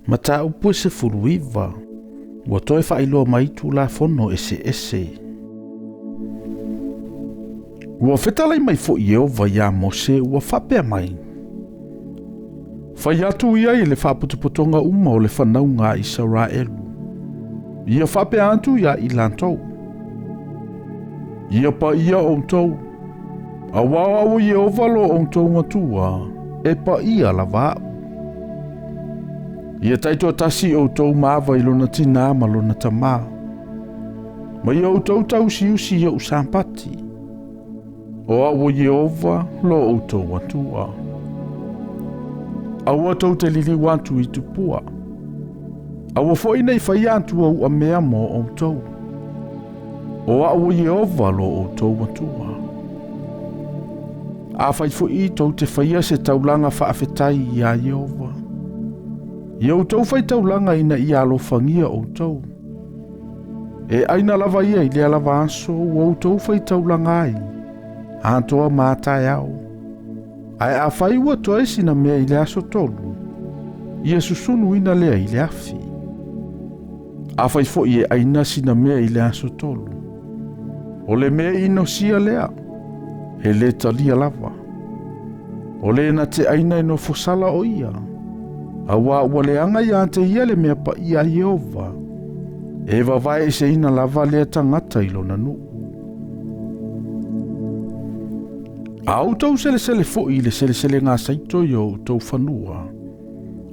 Mataupu e 19, ua toe faailoa mai Tulafono eseese. Ua fetalai mai foi Ieova iā Mose ua faapea mai, Fai atu ia i le faapotopotoga uma o le fanauga a Isaraelu, ia faapea atu iā i latou, Ia paia outou, auā o au o Ieova lo outou Atua, e paia lava au. Ia taitoatasi outou ma ava i lona tinā ma lona tamā, ma ia outou tausiusi i ou Sapati, o au o Ieova lo outou Atua. Aua tou te liliu atu i tupua, aua foi ne i faia atua uamea mo outou. O au o Ieova lo outou Atua. Afai foi tou te faia se taulaga faafetai iā Ieova, ia outou faitaulaga ina ia alofagia outou. E aina lava ia i lea lava aso ua outou faitaulaga ai, atoa ma taeao. Ae afai ua toe sina mea i le aso tolu, ia susunuina lea i le afi. Afai foi e aina sina mea i le aso tolu, o le mea inosia lea, e lē talia lava. O le na te aina e nofosala o ia, auā ua leaga iā te ia le mea paia a Ieova, e vavaeeseina lava lea tagata i lona nuu. A outou selesele foi i le seleselega a saito i o outou fanua,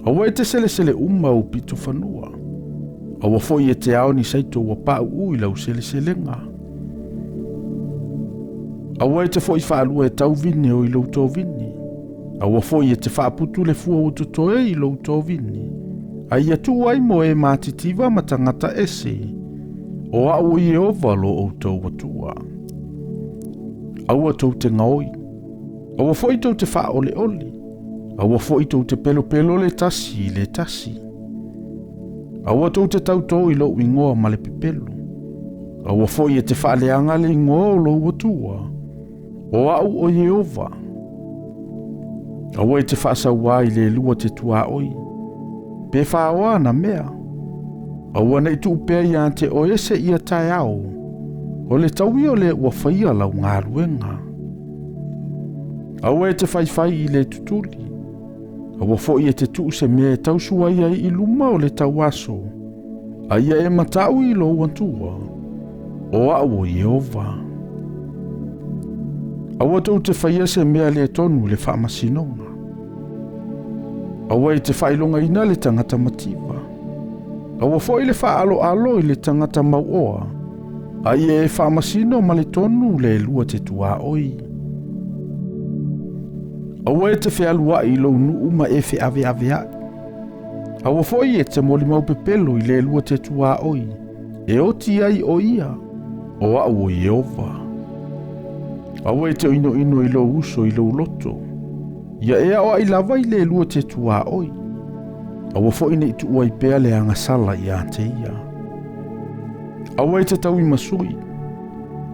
Aua e te selesele uma ou pito fanua. Aua foi e te ao ni saito ua pauu i lau seleselega. Aua e te foi faalua e tau vine o i lou tovini. Aua foi e te faaputu le fua ua totoe i lou tovini. A ia tuu ai mo e matitiva ma tagata ese. O au o Ieova lo outou Atua. Aua tou te gaoi. Aua foi tou te faaoleole. Aua foi tou te pelopelo le tasi i le tasi. Aua tou te tautō i lou igoa ma le pepelo. Aua foi e te faaleaga le igoa o lou Atua. O au o Ieova. Aua e te faasauā i le lua te tuaoi, pe faaoa ana mea. Aua ne i tuu pea iā te oe seia taeao, o le taui o le ua faia lau galuega. Aua e te faifai i le tutuli. Aua foi e te tuu se mea e tausuai ai i luma o le tauaso, a ia e mataʻu i lou Atua, o au o Ieova. Aua tou te faia se mea le tonu i le faamasinoga. Aua e te faailogaina le tagata mativa. Aua foi le faaaloalo i le tagata mauoa, a ia e faamasino ma le tonu le lua te tuaoi. Aua e te fealuai i lou nuu ma e feaveaveai. Aua foi e te molimau pepelo i le lua te tuaoi, e oti ai o ia, o au o Ieova. Aua e te inoino i lou uso i lou loto, ia e aoai lava i le lua te tuaoi. Aua foi ne i tuu ai pea le agasala iā te ia. Aua e te tauimasui.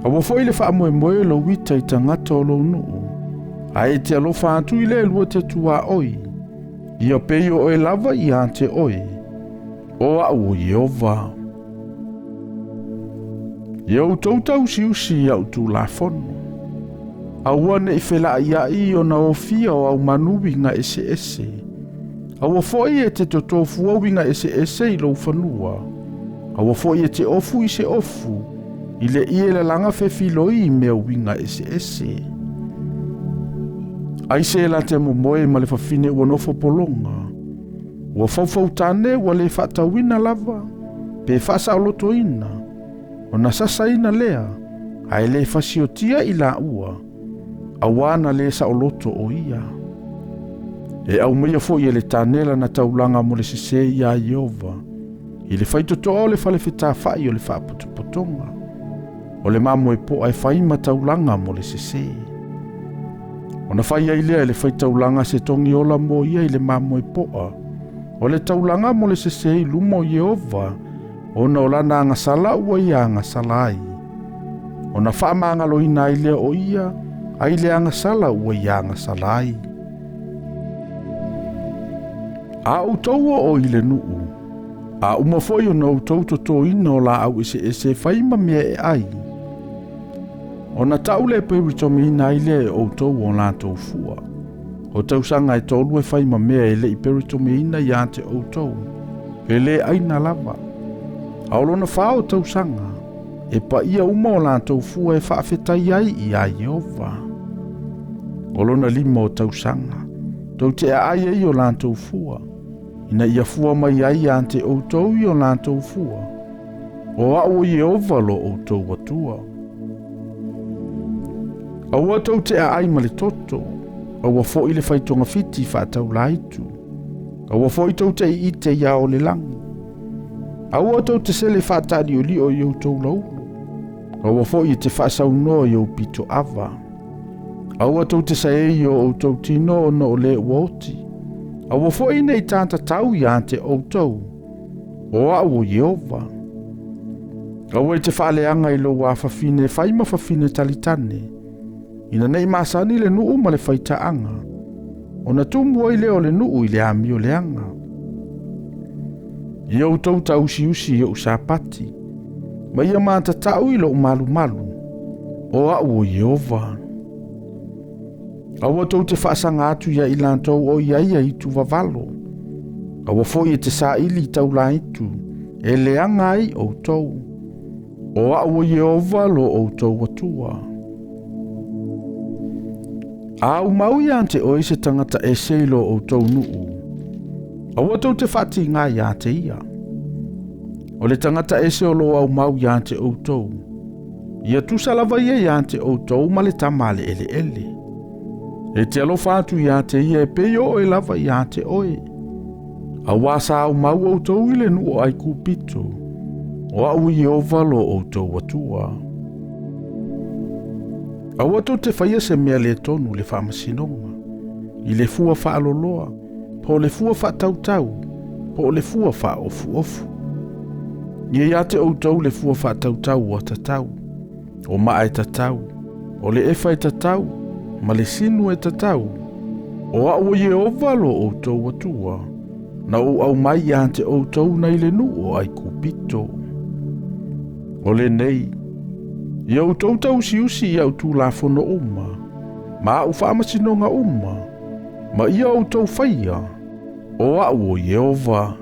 Aua foi le faamoemoe o lou ita i tagata o lou nuu, ae e te alofa atu i le lua te tuaoi, ia pei o oe lava iā te oe, o au o Ieova. Ia outou tausiusi i au Tulafono. Aua ne i felaaiaʻi ona ofia o au manu uiga eseese. Aua foi e te totofua uiga eseese i lou fanua. Aua foi e te ofu i se ofu, i le ie lalaga fefiloi i mea uiga eseese. Aise la te momoe ma le fafine ua nofo pologa. Ua faufautane ua le faatauina lava, pe faasaolotoina, ona sasaina lea, ae le fasiotia i laua, auā na lē saoloto o ia. E aumaia foi e le tane lana taulaga mo le sesē iā Ieova, i le faitotoa o le fale fetafaʻi o le faapotopotoga, o le mamoe poa e fai ma taulaga mo le sesē. Ona fai ai lea e le faitaulaga se togi ola mo ia i le mamoe poa, o le taulaga mo le sesē i luma o Ieova, ona o lana agasala ua ia agasala ai. Ona faamagaloina ai lea o ia ai le agasala ua ia agasala ai. A outou oo i le nuu, a uma foi ona outou totoina o laau eseese e fai ma mea e ai, ona tau le peritomiina ai lea e outou o latou fua. O tausaga e tolu e fai ma mea e le i peritomiina ia te outou, e le aina lava. A o lona fa o tausaga, e paia uma o latou fua e faafetai ai ia Ieova. O lona lima o tausaga, tou te aai ai o latou fua, ina ia fua mai ai ia te outou i o latou fua. O au o Ieova lo outou Atua. Aua tou te aai ma le toto, aua foi le fai togafiti faataulaitu. Aua foi tou te iite i ao o le lagi. Aua tou te sele faataaliolio i outou laulu. Aua foi e te faasaunoa i ou pito ava. Aua tou te saei i o outou tino ona o le ua oti. Aua foi ne i tatatau ia te outou. O au o Ieova. Aua e te faaleaga i lou afafine e fai ma fafine talitane, ina nei masani le nuu ma le faitaaga, ona tumu ai lea o le nuu i le amio leaga. Ia outou tausiusi i ou sapati, ma ia matatau i lou malumalu, o au o Ieova. Aua tou te faasaga atu ia i latou o i ai aitu vavalo, aua foi e te saili i taulaitu, e leaga ai outou. O au o Ieova lo outou Atua. A aumau ia te oe se tagata ese i lo outou nuu, aua tou te faatiga ia te ia. O le tagata ese o lo aumau ia te outou, ia tusa lava ia ia te outou ma le tama a le eleele. E te alofa atu ia te ia e pei o oe lava ia te oe. Auā sa aumau outou i le nuu o Aikupito, o au o Ieova lo outou Atua. Aua tou te faia se mea le tonu i le faamasinoga, i le fua faaloloa, po o le fua faatautau, po o le fua faaofuofu. Ia ia te outou le fua faatautau ua tatau, o maa e tatau, o le efa e tatau, ma le sinu e tatau. O au o Ieova lo outou Atua, na ou aumai ia te outou nai le nuu o Aikupito. O lenei, ia outou tausiusi i au tulafono uma, ma au faamasinoga uma, ma ia outou faia, o au o Ieova.